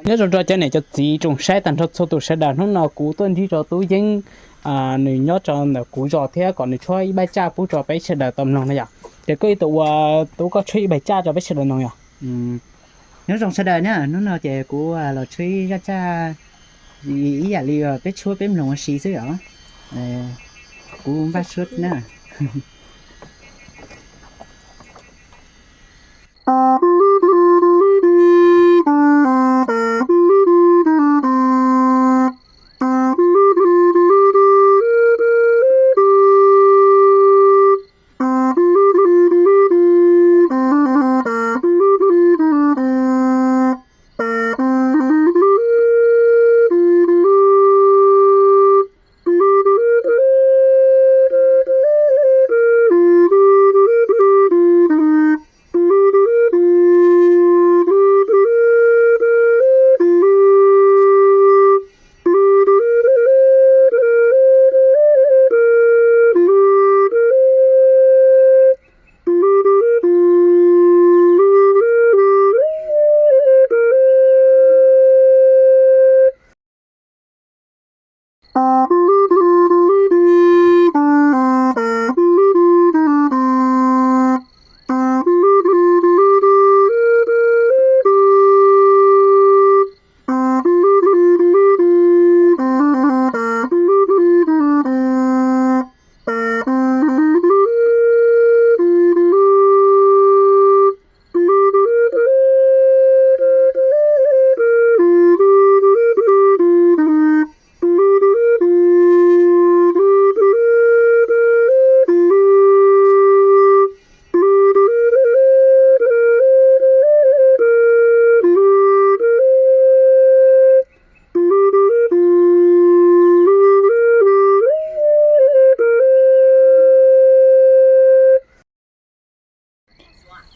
Nyob zoo rau cov niam cov txiv tsoom saib tag nrho txhua tus sawv daws, hnub no kuv tuaj ntsib rau Tub Yeeb, nws nyob rau ntawm kuv zos thiab kom nws tshuab ib npaj tsaj pub rau peb sawv daws tau mloog na yom. Ces koj yuav tau ua tub koj tshuab ib npaj tsaj rau peb sawv daws mloog yom. Nyob zoo sawv daws na, hnub no ces kuv los tshuab ib zaj tsaj ib yam li peb tshuab peb mloog ua si xwb os. Kuv npaj tshuab na.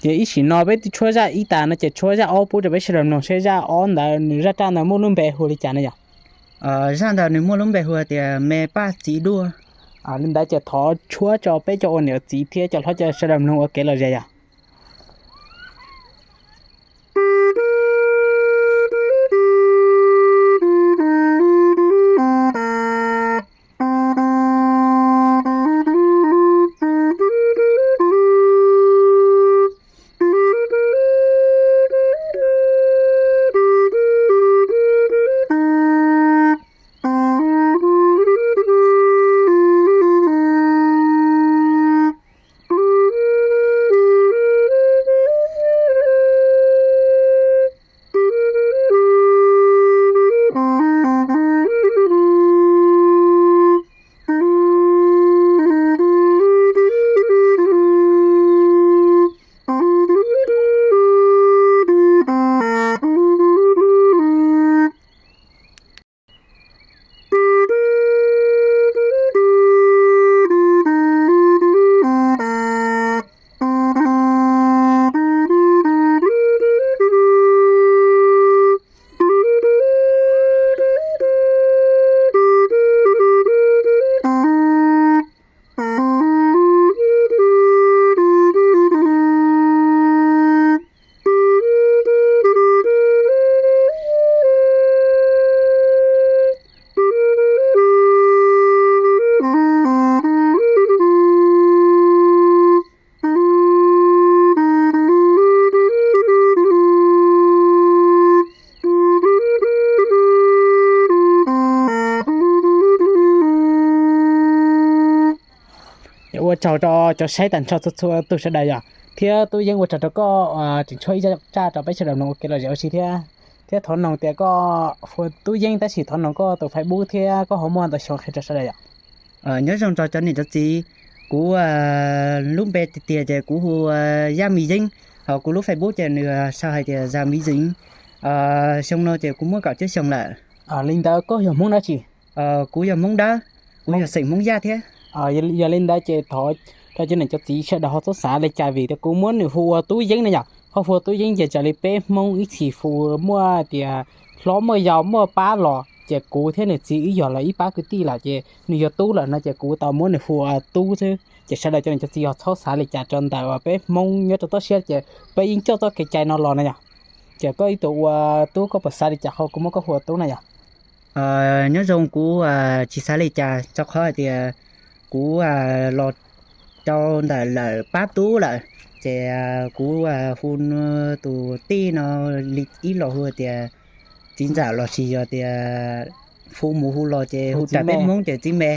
Ces ib sim no peb twb tshuab zaj ib tas no ces tshuab zaj ob pub rau peb sawv daws mloog seb zaj ob ntawd nws zaj tsaj ntawd muaj lub npe hu li cas na yom. Zaj ntawd nws muaj lub npe hu tias Me Paj Txiv Duaj. Li ntawd ces thov tshuab rau peb cov ua niam txiv thiab cov hlob cov sawv daws mloog ua kev lom zem yom. Ua tsaug rau cov saib tag nrho txhua txhua tus sawv daws yom, thiab Tub Yeeb ua tsaug rau koj tseem tshuab ib zaj tsaj rau peb sawv daws mloog ua kev lom zem ua si thiab. Thiab thov noog tias koj hu ua Tub Yeeb tab sis thov noog koj tus Facebook thiab koj ho muaj ntau xyoo qhia rau sawv daws yom. Nyob zoo rau cov niam cov txiv, kuv lub npe tiag tiag ces kuv hu ua Yaj Mis Yeeb, ho kuv lub Facebook ces nws sau hais tias Zaj Mis Yeeb. Xyoo no ces kuv muaj kaum cuaj xyoo lawm. Li ntawd koj yog Hmoob dab tsi? Kuv yog Hmoob Dawb, kuv yog xeem Hmoob Yaj thiab. Yog li ntawd ces thov rau cov niam cov txiv sawv daws ho txhob xav li cas vim tias kuv muab nws hu ua Tub Yeeb na yom. Koj hu ua Tub Yeeb ces raws li peb Hmoob ib txhis hu muaj tias hlob muaj yau muaj pab los ces kuv thiab nws txiv wb yog los ib pab kwv tij lawm ces nws yog Tub lawm no ces kuv tau muab nws hu ua Tub xwb. Ces sawv daws cov niam cov txiv ho txhob xav li cas rau ntawm peb Hmoob nyob rau toj siab ces peb yeej coj txoj kev cai no los na yom. Ces koj ib tug ua tub koj puas xav li cas qhov kuv muab koj hu ua tub na yog? Nyob zoo, kuv tsis xav li cas rau qhov hais tias kuv los rau ntawm lawm pab tub lawm, ces kuv hu tus tij no li ib los hu tias txiv ntxawm los sis yog tias hu mus hu los ces hu raws peb Hmoob ces txiv me.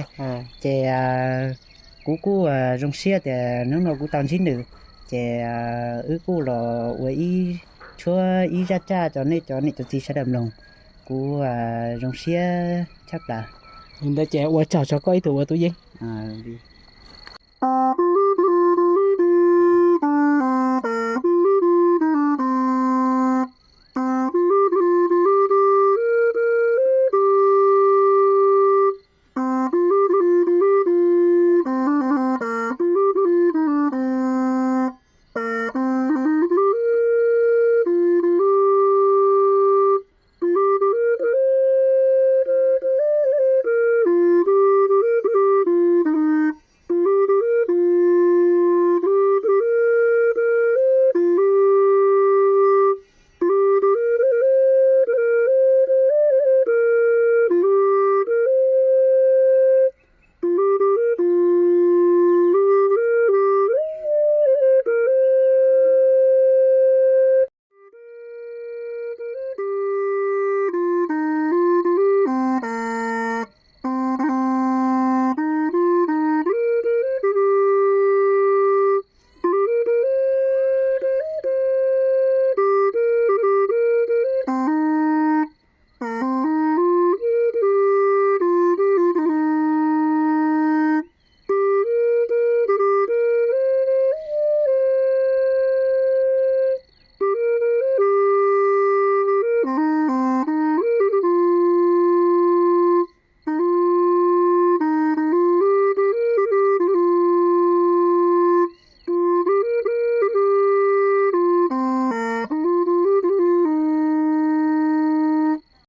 Ces kuv kuj zoo siab tias hnub no kuv tau ntsib nws, ces wb kuj los ua ib tshuab ib zaj tsaj rau nej cov niam cov txiv sawv daws mloog. Kuv zoo siab tshaj plaws. Li ntawd ces ua tsaug rau koj ib tug ua tub Yeeb.